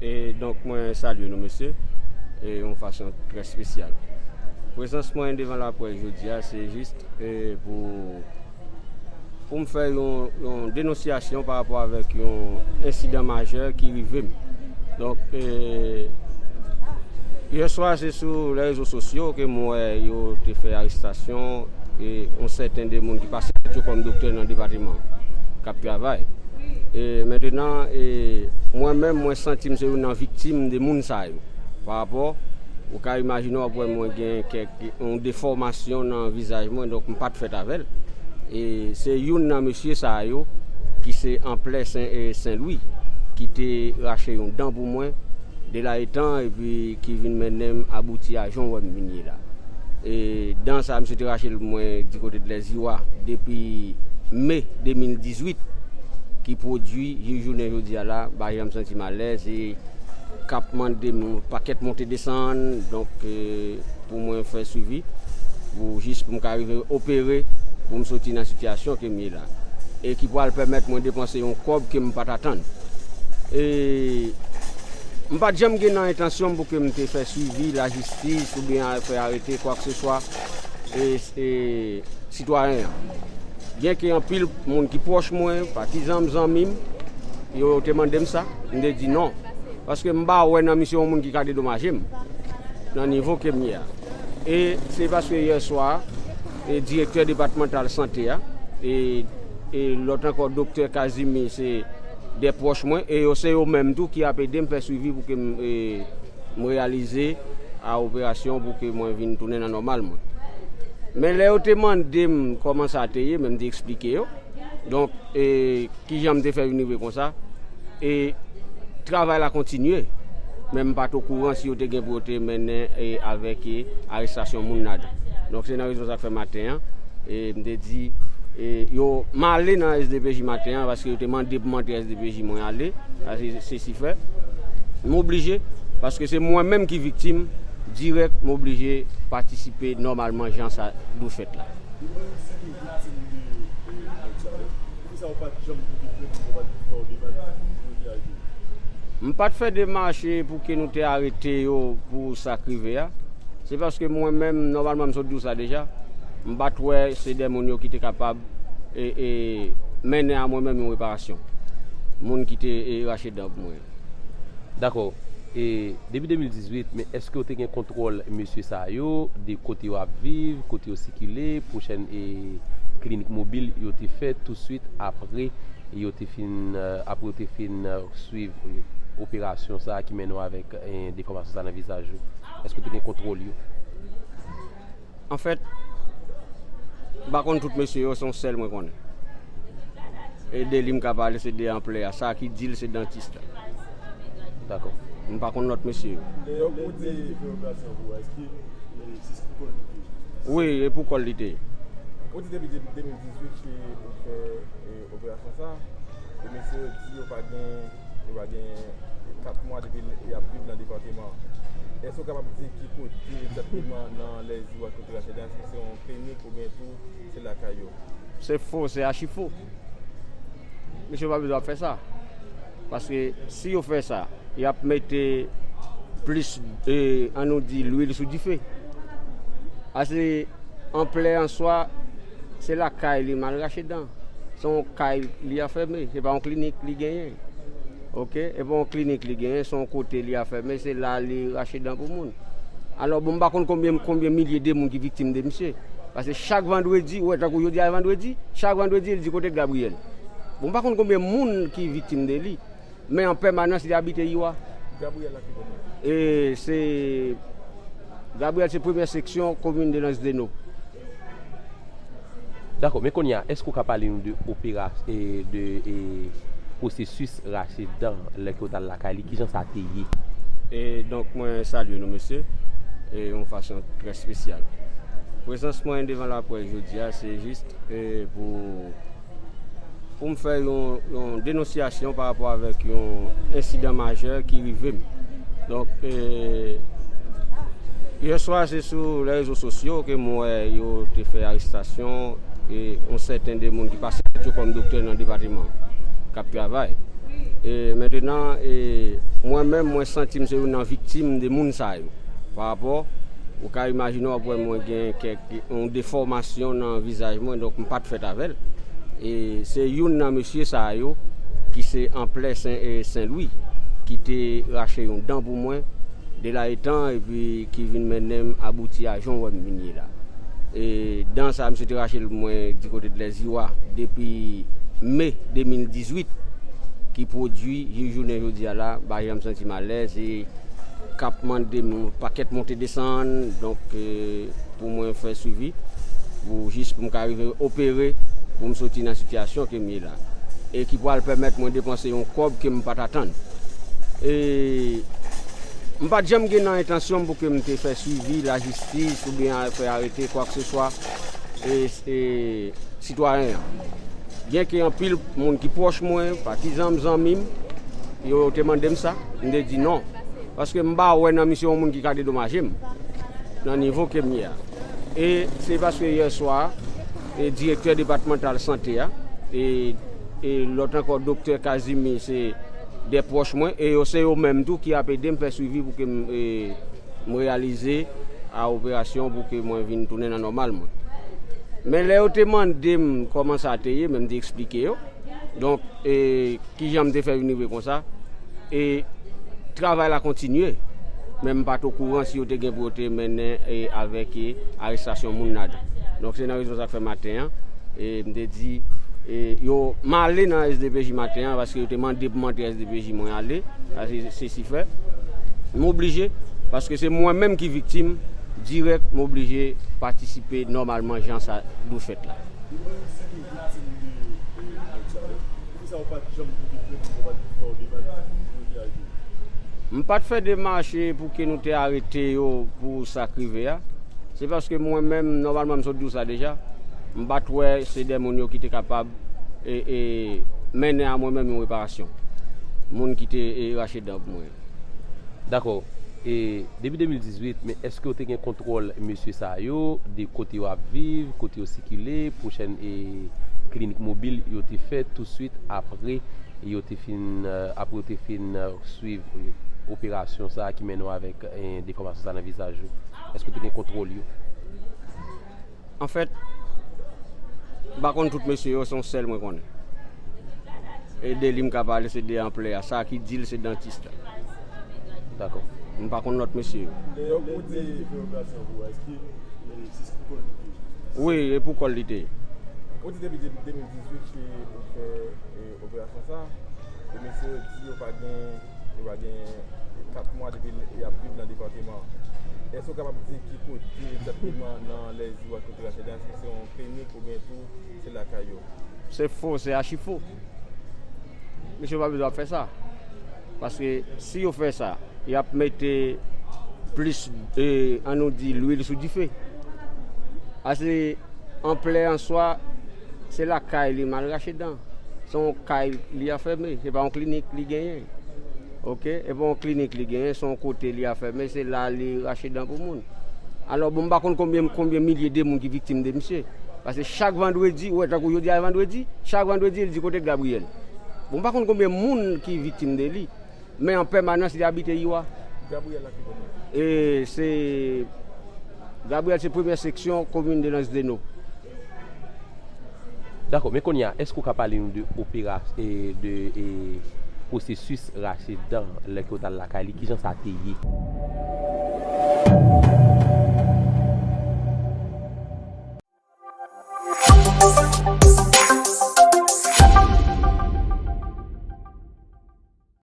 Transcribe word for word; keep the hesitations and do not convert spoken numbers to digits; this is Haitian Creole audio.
E donk, mwen salye nou, mesye, e yon fason trè espesyal. Prezans mwen devan laprès jodi a, se jis, e, pou, pou m fè yon, yon denonsyasyon pa rapò avèk yon ensidan majè ki rive m. Donk, e, yè swa, se sou lè rezo sosyo ke m wè yo te fè arestasyon, e, yon sèten de moun ki pase tèt yo kòm doktè nan depatman k ap travay. E, mentenan, e, mwen menm, mwen santi m se youn nan viktim de moun sa yo. Pa rapò, ou ka imajine w ap wè mwen gen kèk, yon defòmasyon nan vizaj mwen, donk m pa t fèt avè l. E se youn nan mesye sa yo ki se anplè Sen, e, Sen Lwi, ki te rache yon dan pou mwen, de la etan, epi ki vin mennen m abouti a jan w wè m vin ye la. E dan sa, misye te rache l mwen di kote de Lèziwa depi me de mil dizuit, ki pwodui jis jounen jodi a la, m pa janm santi m alèz, e k ap mande m yon pakèt monte desann, donk, e, pou mwen fè swivi, pou jis pou m ka rive opere, pou m soti nan sitiyasyon ke m ye la, e ki pral pèmèt mwen depanse yon kòb ke m pa t atann. E m pa t janm gen nan entansyon m pou ke m te fè swivi lajistis oubyen a-, fè arete kwakseswa, e, e, sitwayen an. Byenke anpil moun ki pwòch mwen, patizan m, zanmi m, yo te mande m sa, m te di non. Paske m pa wè nan misye yon moun ki ka dedomaje m nan nivo ke m ye a. E se paske yè swa, e direktè depatmantal sante a, e, e lòt ankò, doktè Kazimi, se de pwòch mwen, e yo se yo menm tou ki ap ede m fè swivi pou ke m, e, m reyalize a operasyon pou ke mwen vin tounen nan nòmal mwen. Men lè yo te mande m kòman sa te ye, men m te eksplike yo. Donk, e, kijan m te fè vin rive konsa? E travay la kontinye, men m pa t okouran si yo te gen pou yo te mennen, e, avèk, e, arestasyon moun ladan. Donk, se nan rezon sa k fè maten an, e, m te di, e, yo, m ale nan S D P J maten an, paske yo te mande pou m antre S D P J, mwen ale, sa se, se si fè. M oblije, paske se mwen menm ki viktim dirèk, m oblije patisipe nòmalman jan sa dwe fèt la. Ou menm, si te viktim de, de nèg sa yo, poukisa ou pa t janm pote plent, ou pa t fè yon demach pou yo te arete w? M pa t fè demach, e, pou ke nou te arete yo pou sa k rive a. Se paske mwen menm, nòmalman, m sot di w sa deja, m pa t wè se de moun yo ki te kapab, e, e, mennen a mwen menm yon reparasyon. Moun ki te, e, rache dan pou mwen. Dakò. E depi de mil dizuit, men èske w te gen kontwòl mesye sa yo, de kote yo ap viv, kote yo sikile, pwochèn, e, klinik mobil yo te fè tousuit apre yo te fin, e, apre yo te fin, e, swiv, e, operasyon sa a ki mennen w avèk, e, defòmasyon sa a nan vizaj ou? Èske w te gen kontwòl yo? Anfèt, m pa konn tout mesye yo, se yon sèl mwen konnen. E de li m ka pale, se de anplè a. Sa ki di l, se dantis la. Dakò. M pa konn lòt mesye yo. Lè, lè di fè operasyon pou ou, èske, e, se sou kò l li te ye? Wi, e pou kò l li te ye. Ou di depi de, de mil dizuit ke ou fè, e, operasyon sa a, e mesye yo di yo pa gen, yo pa gen kat mwa depi y ap viv nan depatman an. Èske w kapab di ki kote egzakteman nan Lèziwa kote rache dan, èske se yon klinik oubyen tou se lakay yo? Se fo, se achi fo. Mesye yo pa bezwen ap fè sa. Paske si yo fè sa, y ap mete plis, e, ann nou di, lwil sou dife. Paske anplè an swa, se lakay li m al rache dan. Se yon kay li afème, se pa yon klinik li genyen. Oke? E pa yon klinik li genyen, se yon kote li afème, se la li rache dan pou moun. Alò, bon, m pa konn konbyen, konbyen milye de moun ki viktim de misye. Paske chak vandredi, ou wè, tankou jodi a vandredi, chak vandredi, li di kote Gabriel. Bon, m pa konn konbyen moun ki viktim de li, men an pèmanans, li abite Iwa. Gabriel la ki kote? E se, Gabriel se premyè seksyon komin de Lansdeno. Dakò, men kounye a, èske w ka pale nou de opera-, e, de, e, pwosesis rache dan lè ke w t al lakay li? Kijan sa te ye? E donk, mwen salye nou, mesye, e yon fason trè espesyal. Prezans mwen devan laprès jodi a, se jis, e, pou pou m fè yon, yon denonsyasyon pa rapò avèk yon ensidan majè ki rive m. Donk, e, yè swa, se sou lè rezo sosyo ke m wè yo te fè arestasyon, e, yon sèten de moun ki pase tèt yo kòm doktè nan depatman k ap travay. E mentenan, e, mwen menm, mwen santi m se youn nan viktim de moun sa yo. Pa rapò, ou ka imajine w ap wè mwen gen kèk, yon defòmasyon nan vizaj mwen, donk m pa t fèt avè l. E se youn nan mesye sa yo ki se anplè Sen, e, Sen Lwi, ki te rache yon dan pou mwen, de la etan, epi ki vin mennen m abouti a jan w wè m vin ye la. E dan sa, misye te rache l mwen di kote de Lèziwa depi me de mil dizuit, ki pwodui jis jounen jodi a la, m pa janm santi m alèz, e k ap mande m yon pakèt monte desann, donk, e, pou mwen fè swivi, pou jis pou m ka rive opere, pou m soti nan sitiyasyon ke m ye la, e ki pral pèmèt mwen depanse yon kòb ke m pa t atann. E m pa t janm gen nan entansyon m pou ke m te fè swivi lajistis oubyen a-, fè arete kwakseswa, e, e, sitwayen an. Byenke anpil moun ki pwòch mwen, patizan m, zanmi m, yo te mande m sa, m te di non. Paske m pa wè nan misye yon moun ki ka dedomaje m nan nivo ke m ye a. E se paske yè swa, e direktè depatmantal sante a, e, e lòt ankò, doktè Kazimi, se de pwòch mwen, e yo se yo menm tou ki ap ede m fè swivi pou ke m, e, m reyalize a operasyon pou ke mwen vin tounen nan nòmal mwen. Men lè yo te mande m kòman sa te ye, men m te eksplike yo. Donk, e, kijan m te fè vin rive konsa, e travay la kontinye. Men m pa t okouran si yo te gen pou yo te mennen, e, avèk, e, arestasyon moun ladan. Donk, se nan rezon sa k fè maten an, e, m te di, e, yo, m ale nan S D P J maten an, paske yo te mande pou m antre S D P J, mwen ale, sa se, se si fè. M oblije, paske se mwen menm ki viktim dirèk, m oblije patisipe nòmalman jan sa dwe fèt la. Ou menm si te viktim de, de nèg sa yo, poukisa ou pa t janm pote plent, ou pa t fè yon demach pou yo te arete w? M pa t fè demach, e, pou ke nou te arete yo pou sa k rive a. Se paske mwen menm, nòmalman, m sot di w sa deja, m pa t wè se de moun yo ki te kapab, e, e, mennen a mwen menm yon reparasyon. Moun ki te, e, rache dan pou mwen. Dakò. E depi de mil dizuit, men èske w te gen kontwòl mesye sa yo, de kote yo ap viv, kote yo sikile, pwochèn, e, klinik mobil yo te fè tousuit apre yo te fin, e, apre yo te fin, e, swiv, e, operasyon sa a ki mennen w avèk, e, defòmasyon sa a nan vizaj ou? Èske w te gen kontwòl yo? Anfèt, m pa konn tout mesye yo, se yon sèl mwen konnen. E de li m ka pale, se de anplè a. Sa ki di l, se dantis la. Dakò. M pa konn lòt mesye yo. Donk, ou di li fè operasyon pou ou, èske, e, se sou kò l li te ye? Wi, e pou kò l li te ye. Ou di depi de-, de mil dizuit ke ou fè, e, operasyon sa, e mesye yo di yo pa gen, yo pa gen kat mwa depi y ap viv nan depatman an. Èske w kapab di ki kote egzakteman nan Lèziwa kote Rachel ye? Èske se yon klinik oubyen tou se lakay yo? Se fo, se achi fo. Mesye yo pa bezwen ap fè sa. Paske si yo fè sa, y ap mete plis, e, ann nou di, lwil sou dife. Paske anplè an swa, se lakay li m al rache dan. Se yon kay li afème, se pa yon klinik li genyen. Oke? E pa yon klinik li genyen, se yon kote li afème, se la li rache dan pou moun. Alò, bon, m pa konn konbyen, konbyen milye de moun ki viktim de misye. Paske chak vandredi, ou wè, tankou jodi a vandredi, chak vandredi, li di kote Gabriel. Bon, m pa konn konbyen moun ki viktim de li, men an pèmanans li abite Iwa. Gabriel la ki kote? E se, Gabriel se premyè seksyon komin de Lansdeno. Dakò, men kounye a, èske w ka pale nou de opera-, e, de, e, pwosesis rache dan lè ke w t al lakay li, kijan sa te ye?